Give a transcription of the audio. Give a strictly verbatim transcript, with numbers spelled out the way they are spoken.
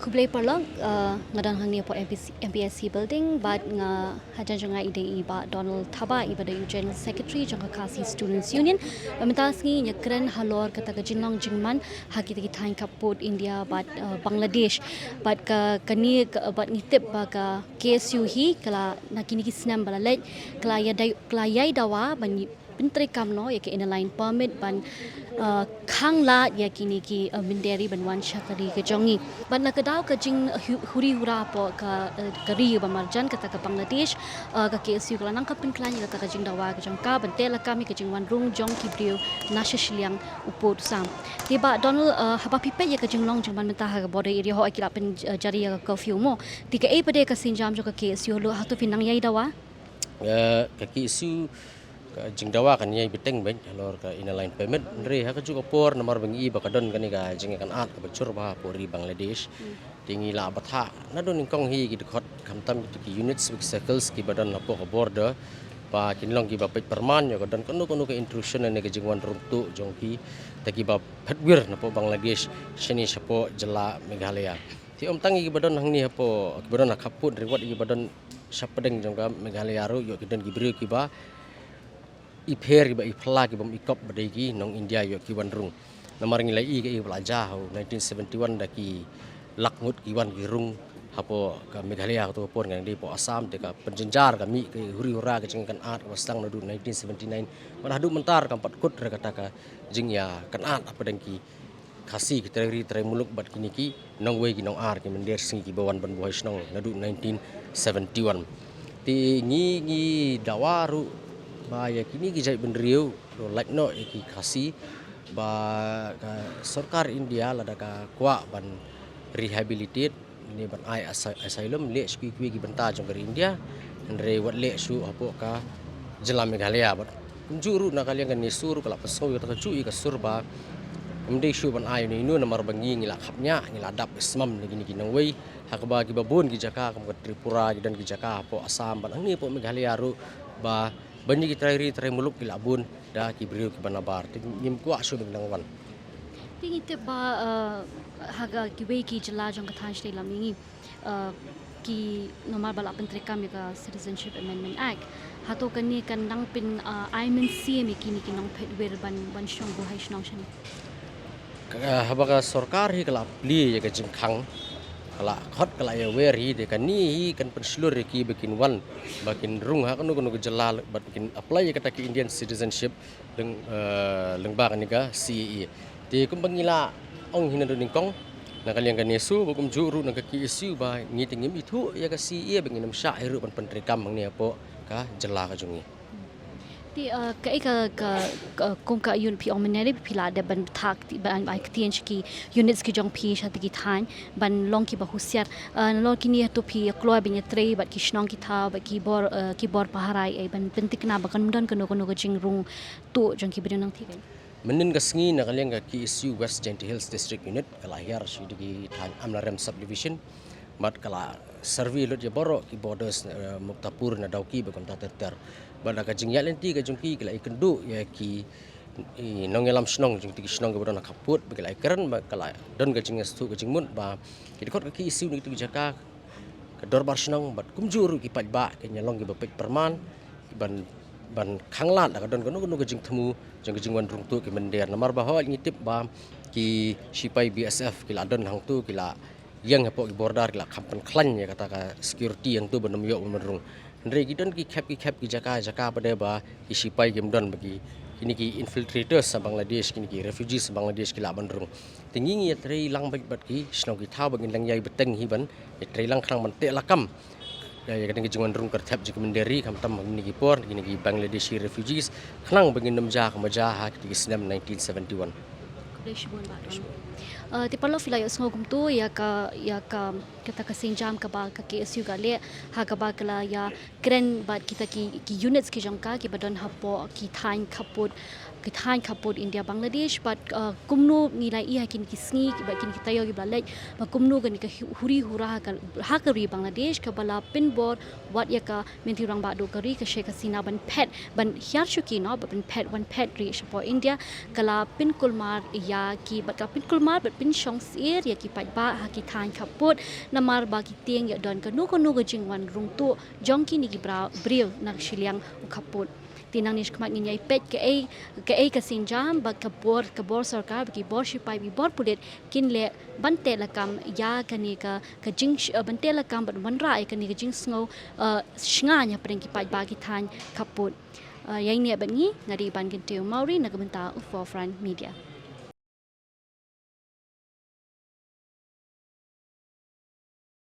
Khublei paralok, uh, nga don hangne hapoh M P C, M P S C building, bad nga hajan jong nga i dei i Bah Donald Thabah, i ba dei u General Secretary jong ka Khasi Students Union. Bad mynta sngi ngi kren halor kata ka jinglong jingman ha kita ki thaiñ khappud India bad, uh, Bangladesh. Bad ka, kane ka, bad ngi tip ba ka K S U hi ka la na kine ki snem ba la leit ka la ïa dei, ka la ïai dawa ban pyntreikam noh ïa ka Inner Line Permit ban, uh, khanglad ïa kine ki, uh, mynder ri ban wan sha ka ri ka jong ngi. Bad na ka daw ka jing, uh, hu-, huri hura hapoh ka, uh, ka ri ba marjan kata ka Bangladesh, uh, ka K S U ka la nang ka pynkhlaiñ ïa kata ka jingdawa ka jong ka ban teh lakam ïa ka jingwan rung jong ki briew na sha shiliang u pud u sam. Te Bah Donald, uh, haba phi peit ïa ka jinglong jingman mynta ha ka border area, hooid ki la pyn, uh, jari ïa ka curfew mo. Te kaei pat de ka sienjam jong ka K S U halor, hato phi nang ïai dawa? Eh, ka K S U ka jingdawa kan ïai bteng beit halor ka Inner Line Permit. Hynrei ha kajuh ka por namar ba ngi i ba ka don kane ka jingïakynad kaba jur bha hapoh ri Bangladesh. Hmm. Te ngi la bthah naduh nyngkong hi ki dkhot khamtam kita ki units bad ki circles kiba don hapoh ka border ba kin long kiba peit pyrman ïoh ka don kano kano ka intrusion ne ka jingwan rung tuh jong kita kiba phet wir napoh Bangladesh shane shapoh jylla Meghalaya. Te ym tang ïa kiba don hangne hapoh, kiba don ha khappud, hynrei wat ïa kiba don shapdeng jong ka Meghalaya ruh ïoh ki don ki briew kiba i pher kiba i phylla kiba ym i kop ba dei ki nong India ïoh ki wan rung. Namar ngi la i kaei ba la jia ha u nineteen seventy-one da ki lak ngut ki wan ki rung hapoh ka Meghalaya, kato ka por ngi dang dei hapoh Assam, te ka pynjynjar ka mih ka huri hura ka jingïakynad kaba sdang naduh nineteen seventy-nine. Bad haduh mynta kam pat kut re kata ka jingïakynad hapdeng ki Khasi, ki trai ri trai muluk bad kine ki nongwei ki nongar, ki mynder sngi kiba wan ban buhai shnong naduh nineteen seventy-one. Te ngi, ngi dawa ruh ba ïa kine ki jaitbynriew ruh lait noh ïa ki Khasi ba ka sorkar India lada ka kwah ban rehabilitate ne ban ai asy-, asylum, leh sha kiwei kiwei ki bynta jong ka ri India, hynrei wat leh shuh hapoh ka jylla Meghalaya. Bad kumjuh ruh na ka liang ka NESO ruh ka la pynsngew ïa kata kajuh ïa ka sur ba ym dei shuh ban ai ïano ïano namar ba ngi, ngi la khapngiah, ngi la dap ïa smam na kine ki nongwei, ha kaba kiba bun ki jaka kum ka Tripura, ki don ki jaka hapoh Assam bad hangne hapoh Meghalaya ruh ba ban ïa ki trai ri trai muluk ki la bun da ki briew kiba nabar. Te ngim kwah shuh ban nang wan. Te ngi tip ba, eh, ha ka kiwei ki jylla jong ka thaiñ shatei lam ïa ngi, eh, ki namar ba la pyntreikam ïa ka Citizenship Amendment Act. Hato kane kan nang pyn, eh, ai mynsiem ïa kine ki nongphet wir ban, ban shong buhai shnong shane? Ka, haba ka sorkar hi ka la plie ïa ka jingkhang, ka la khot, ka la ïawer hi, te kane hi kan pynshlur ïa ki ba kin wan, ba kin rung ha kano kano ka jylla, ba kin apply ïa kata ka Indian citizenship lyng-, eh, lyngba kane ka C A A. Te kumba ngi la ong hi naduh nyngkong, na ka liang ka NESO bad kumjuh ruh na ka K S U ba ngi te ngim ithuh ïa ka C A A ba ngin ym shah hi ruh ban pyntreikam hangne hapoh ka jylla ka jong ngi. Te, eh, kaei ka, ka, ka, kum ka unit phi ong mynne phi la dep ban thak, ban ai ktien sha ki units ki jong phi sha ki thaiñ ban long kiba husiar. Eh, nalor kine hato phi kloi ban ïatrei bad ki shnong ki thaw bad ki bor, eh, ki bor pahara, eh, ban pynthikna ba kan ym don kano kano ka jingrung tuh jong ki briew nangthie? Mynnin ka sngi na ka liang ka K S U West Jaintia Hills District Unit ka la hiar sha ki thaiñ Amlarem Subdivision bad ka la survey lut ïa baroh ki borders, eh, Muktapur na Dawki bad kumta ter ter. Bad da ka jingïaid lynti ka jong ki, ki la ïakynduh ïa ki, i, nongïalam shnong jong kita ki shnong kiba don ha khappud, bad ki la ïakren bad ka la don ka jingïasngewthuh ka jingmut ba ki dkhot ka K S U na kita ki jaka, ka dorbar shnong bad kumjuh ruh ki paidbah kin ïa long kiba peit pyrman ban, ban khanglad lada ka don kano kano ka jingthmu jong ka jingwan rung tuh ki mynder. Namar ba hooid ngi tip ba ki shipai B S F ki la don hangto, ki la ïeng hapoh ki border, ki la kham pynkhlaiñ ïa kata ka security hangto ban ym ïoh ban rung. Hynrei ki don ki khep ki khep ki jaka jaka pat de ba ki shipai kim don, ba ki, kine ki infiltrators na Bangladesh, kine ki refugees na Bangladesh ki lah ban rung. Te ngi ngi ïatrei lang bad, bad ki shnong ki thaw ba ngin dang ïai bteng hi ban ïatrei lang khnang ban teh lakam ïa, ïa kane ka jingwan rung kyrthep jong ki mynder ri, khamtam ha kine ki por, kine ki Bangladeshi refugees, khnang ba ngin ym jia kumba jia ha kine ki snem nineteen seventy-one. Khublei shibun Bah Don. Eh, te paralok, phi la ïohsngew kumto ïa ka, ïa ka, kata ka sienjam kaba ka K S U ka leh ha kaba ka la ïa kren bad kita ki, ki units ki jong ka kiba don hapoh ki thaiñ khappud, ki thaiñ khappud India Bangladesh bad, uh, kumno ngi la ïohi ha kine ki sngi bad kine ki taïew kiba la leit ba kumno kane ka hu-, huri hura ha ka, ha ka ri Bangladesh kaba la pynbor wat ïa ka Myntri Rangbah Duh ka ri ka Sheikh Hasina ban phet, ban hiar shuki noh, ban phet, ban phet ri shapoh India, ka la pynkulmar ïa ki, bad ka la pynkulmar bad pynshong syier ïa ki paidbah ha ki thaiñ khappud, namar ba ki tieng ïa don kano kano ka jingwan rung tuh jong kine ki briew na shiliang u khappud. Te nangne shakhmat ngin ïai peit kaei kaei ka sienjam ba ka bor ka bor sorkar, ba ki bor shipai, ki bor pulit kin leh ban teh lakam ïa kane ka ka jing ban teh lakam ban wanrah ïa kane ka jingsngew shngaiñ hapdeng ki paidbah ki thaiñ khappud. Ïa ine bad ngi nga dei Bankyntiew Mawrie na ka bynta u Forefront Media.